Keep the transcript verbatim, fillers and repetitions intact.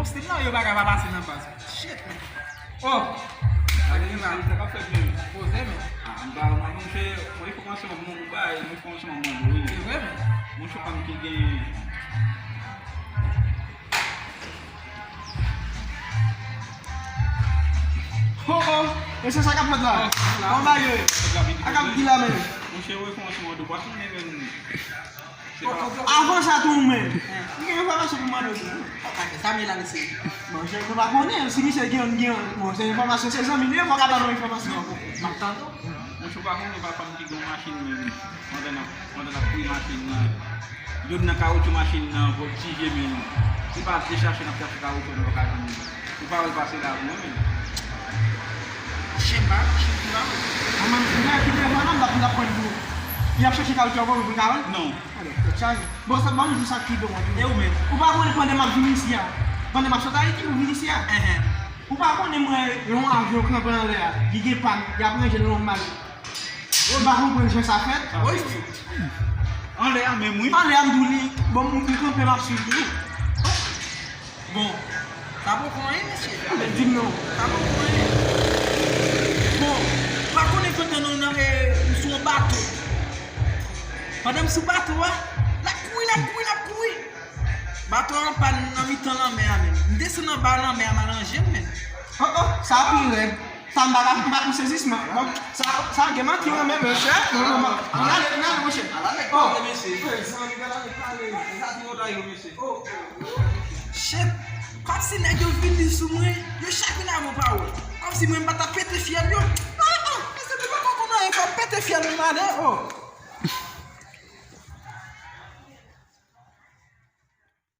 Sistèm nan, yo pa ka pa pase nan baz. Shit, man. Oh! Sa k ap fèt menm? Poze, men. Ah, m pa, mwen, mwen, se, mwen, enfòmasyon mwen, mwen, bay, mwen, enfòmasyon mwen, mwen, wi. Se vre, men. Mwen, se pa m ki gen. Oh, oh! E se sa k ap fèt la? Oh, la. Bon, bay, yo. Sa k ap di la, men. Mwen, se, enfòmasyon mwen, de pwason, men, men. Avan sa tou, ou menm. M gen enfòmasyon pou mande w tou. Sa m ye la, mesye. Bon, je, nou pa konnen, si misye gen, gen, bon, se enfòmasyon, se zanmi nou ye, fòk a ba nou enfòmasyon. M ap tande w. Monchè, ou pa konnen papa m ki gen yon machin menm. Pandan n ap, pandan n ap kouye machin nan, youn nan kawotchou machin nan vòltije menm. Se pa al te chache n ap chache kawotchou nan lokal nou. Ou pa wè l pase la, ou menm. Chen pa, chen ki pa wè. Mwen menm, m gen ki devan nan, m ap, m ap pran dlo. Y ap chache kawotchou ankò pou l ka wè l? Non. Alò, tèt chaje. Bon, sa, ban m di sa ki bon, wi. E ou menm? Ou pa konnen pandan m ap vin isi a, pandan m ap sot Ayiti pou vin isi a, ou pa konnen mwen, yon avyon kanpe anlè a, li gen pàn, y ap ranje l nòmal. Ou pa konprann jan sa fèt? Wi. Anlè a menm, wi. Anlè a, m di w li, bon, m, m kanpe, m ap swiv li. Bon, sa poko anyen, mesye. Di m non. Sa poko anyen. Bon, ou pa konnen pandan nou nan, e, m sou yon bato. Pandan m sou bato a, l ap kouri, l ap kouri, l ap kouri. Bato a an pàn nan mitan lanmè a menm. M desann anba lanmè a, m al ranje m menm. Oh, oh, sa pi rèd. Sa m pa ka, m pa konn sezisman. Bon, sa, sa gen manti wi, men, mesye. Non, non, non. Ann ale, ann ale, monchè. Ala nèg pale, mesye. Zanmi, ala nèg pale. Sa ti wotay yo, mesye. Oh. Shit. Kòmsi nèg yo vini sou mwen, yo chak vin avè yon pawòl. Kòmsi mwen m pa ta pete fyèl yo. Ah, ah, mesye, nou pa konn anyen, fò pete fyèl nou ale. Oh.